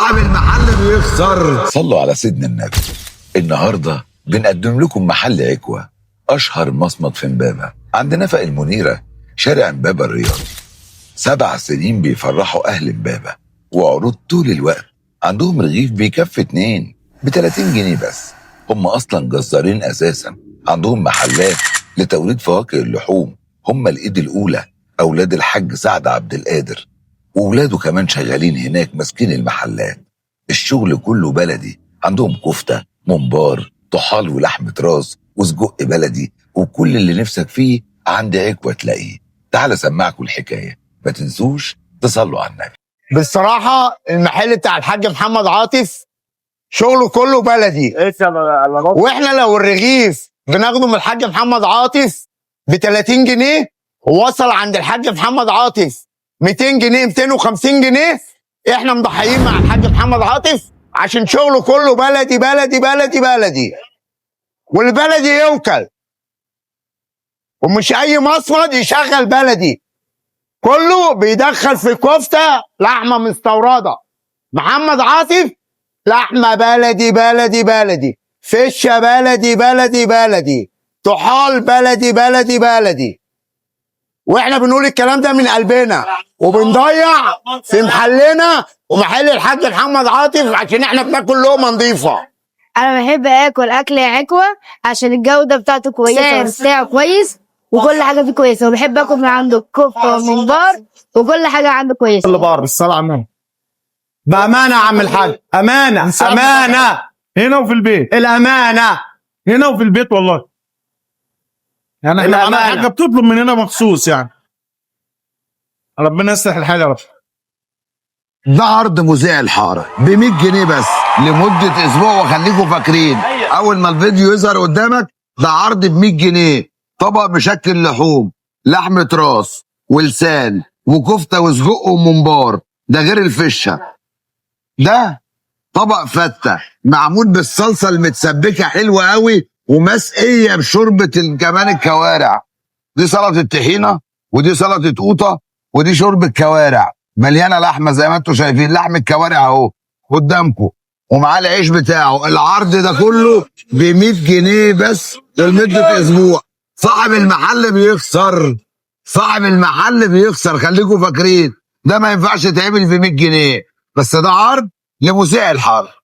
صاحب المحل بيخسر. صلوا على سيدنا النبي. النهارده بنقدم لكم محل عكوة، اشهر مصمت في امبابة، عند نفق المنيرة، شارع امبابة الرياضي. 7 سنين بيفرحوا اهل امبابة، وعروض طول الوقت. عندهم رغيف بيكفي 2 ب 30 جنيه بس. هم اصلا جزارين اساسا، عندهم محلات لتوريد فواكه اللحوم. هم الايد الاولى، اولاد الحاج سعد عبد القادر، وولاده كمان شغالين هناك ماسكين المحلات. الشغل كله بلدي، عندهم كفتة، ممبار، طحال ولحمة راس وسجق بلدي، وكل اللي نفسك فيه عند عكوة تلاقيه. تعال اسمعكم الحكاية، ما تنسوش تصلوا على النبي. بصراحة المحل بتاع الحاج محمد عاطف شغله كله بلدي، واحنا لو الرغيف بناخده من الحاج محمد عاطف ب 30 جنيه، ووصل عند الحاج محمد عاطف 200 جنيه 250 جنيه، احنا مضحيين مع الحاج محمد عاطف عشان شغله كله بلدي بلدي بلدي بلدي، والبلدي يوكل، ومش اي مصمد يشغل بلدي، كله بيدخل في كفتة لحمة مستوردة. محمد عاطف لحمة بلدي بلدي بلدي، فشة بلدي بلدي بلدي، طحال بلدي بلدي بلدي. واحنا بنقول الكلام ده من قلبنا، وبنضيع في محلنا ومحل الحاج محمد عاطف عشان احنا بناكل لقمة نظيفة. انا بحب اكل اكل عكوة عشان الجودة بتاعته كويسة والسعر كويس وكل حاجة فيه كويسة، وبحب اكل من عنده الكفتة والممبار وكل حاجة عنده كويسة. اللي بار بالصلاة على النبي. بأمانة يا عم الحاج، أمانة أمانة، هنا وفي البيت، الأمانة هنا وفي البيت والله. يعني احنا الأمانة. الحاجة بتطلب مننا مخصوص يعني. ربنا يصلح الحال يا رب. ده عرض مذيع الحارة ب 100 جنيه بس لمدة اسبوع، وخليكم فاكرين اول ما الفيديو يظهر قدامك ده عرض ب 100 جنيه، طبق مشكل لحوم، لحمه راس ولسان وكفته وسجق وممبار، ده غير الفشه. ده طبق فته معمول بالصلصه المتسبكه حلوة قوي ومسقيه بشوربه كمان الكوارع. دي سلطة طحينه، ودي سلطة قوطه، ودي شوربة كوارع مليانة لحمه زي ما انتم شايفين، لحم الكوارع اهو قدامكم، ومعاه العيش بتاعه. العرض ده كله ب 100 جنيه بس لمدة اسبوع. صاحب المحل بيخسر، صاحب المحل بيخسر، خليكم فاكرين ده ما ينفعش يتعمل ب 100 جنيه بس، ده عرض لمسيع الحر.